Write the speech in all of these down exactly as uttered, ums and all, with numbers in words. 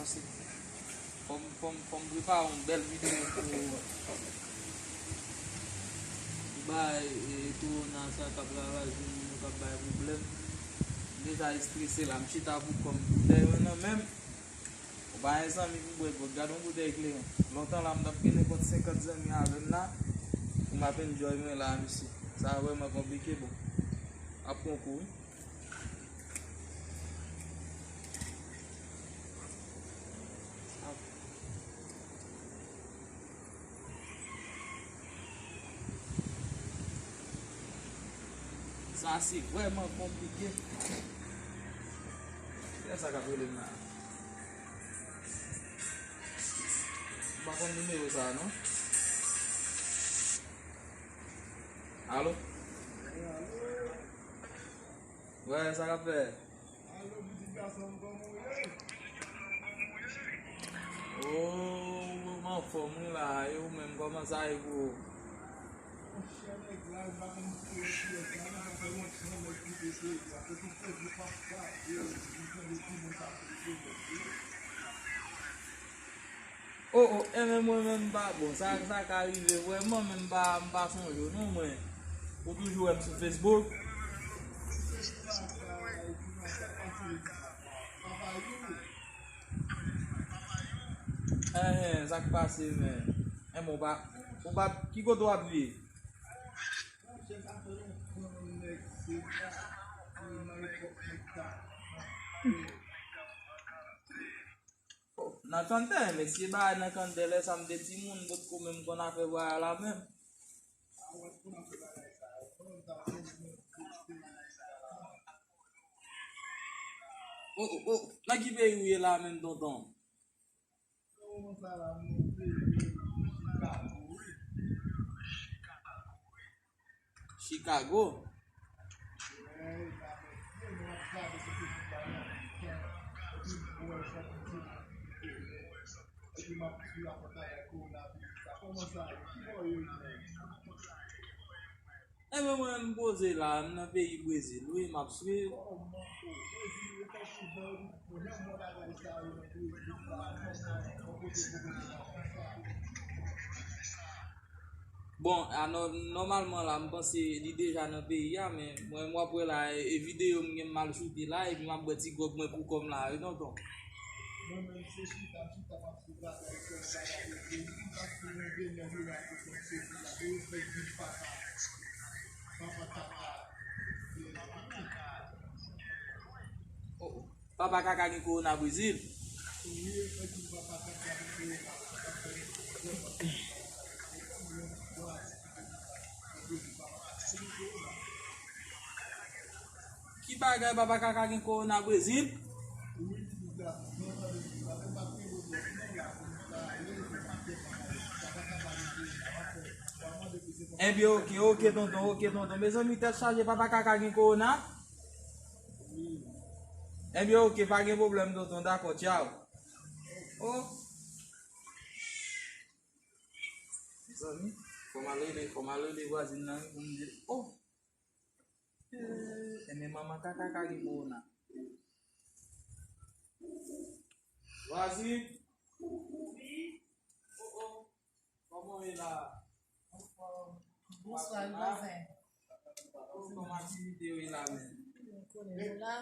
Fò m, fò m, fò m prepare yon bèl videyo pou, pou bay, e, kowona sa k ap ravaje moun yo, k ap bay pwoblèm. M deja estrese la, m chita pou kò m, boutèy mwen nan men m. Ou pa gen zanmi pou bwè dwòg, gade yon boutèy kleren. Lontan la, m t ap gen nenpòt senkant zanmi avè m la, pou m ap enjoy mwen la, mesye. Sa vrèman konplike, bon. Ap pran kou, wi. Sa se vrèman konplike. Kiyès sa k ap rele m la? M pa konn nimewo sa a, non. Alo? Wè, sa k ap fèt? Alo, pitit gason m, kòman w ye? Oh, m anfòm wi la, e ou menm, kòman sa ye pou ou? Monchè, nèg la, m pa konn kiyès kiyès la, non, sa fè lontan nèg kite se, se tout Facebook m ap gade, m tande tout moun k ap pale de nèg yo. Oh, oh, enben mwen menm m pa bon. Sa, sa ka rive vrèman, men m pa, m pa sonje w non, mwen. Ou toujou wè m sou Facebook? Enhen, sa k pase, men? Enben, ou pa, ou pa, ki kote w ap viv? Nan Kantè, mesye, bagay nan Kantè, lè sa m te timoun, potko menm konn afè vwayaj la menm. Oh, oh, oh, nan ki peyi w ye la menm, tonton? Chicago. Enben mwen, m poze la, m nan peyi Brezil, wi, m ap swiv. Bon, a, nò-, nòmalman la, m panse li deja nan peyi a, men mwen, m w ap wè la, e, e videyo m gen m al choute la, epi m ap bwè ti gwòg mwen kou kò m la, wi, tonton. Mwen menm, se chita, m chita, m ap swiv bagay, fè bagay, epi m ap swiv yon vennè dola pou fè sezi la, e respè big papa, papa kaka. Oh, oh. Papa kaka gen kowona Brezil. Ki bagay papa kaka gen kowona Brezil? Ebyen, oke, oke, tonton, oke, tonton. Mezanmi, tèt chaje, papa kaka gen kowona? Ebyen, oke, pa gen pwoblèm, tonton. Dakò, tchaw. Oh. Mezanmi, fò m al rele, fò m al rele vwazin nan, wi, pou m di l, oh. Eh, enben manman kaka ka gen kowona. Vwazin. Wi. Oh, oh. Kòman w ye la? Anfòm. Bonswa, vwazen. Kòman aktivite yo ye la menm? Ou konnen nou la.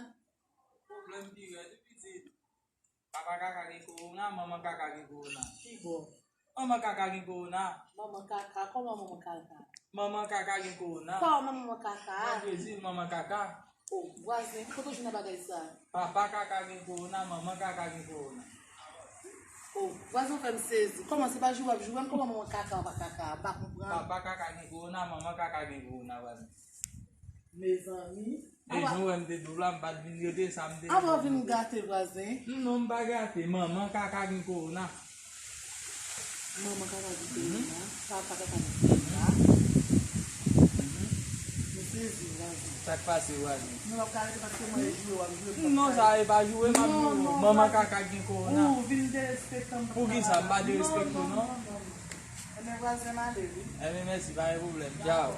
Pwoblèm pi rèd, wi, pitit. Papa kaka gen kowona, manman kaka gen kowona. Ki bò? Manman kaka gen kowona. Manman kaka? Kòman manman kaka? Manman kaka gen kowona. Kòman manman kaka? Nan Brezil, manman kaka. O, vwazen, kote w jwenn nan bagay sa? Papa kaka gen kowona, manman kaka gen kowona. O, vwazen, w fè m sezi. Kòman, se pa joure w ap joure m? Kòman manman kaka, papa kaka? M pa konprann. Papa kaka gen kowona, manman kaka gen kowona, vwazen. Mezanmi. E jan w wè m te di w la, m pa t vin rete sa m te. Avan w vin gate vwazen. Non, m pa gate. Manman kaka gen kowona. Manman kaka gen kowona. Papa kaka gen kowona. M sezi vwazen. Sa k pase vwazen? Non, w ap ka rete paske mwen e joure w ap joure m. Non, sa e pa joure m ap joure w. Manman kaka gen kowona. Ou vin derespektan m. Poukisa m pa derespekte w, non? Enben vwazen, m ale wi. Enben mèsi, pa gen pwoblèm. Tchaw.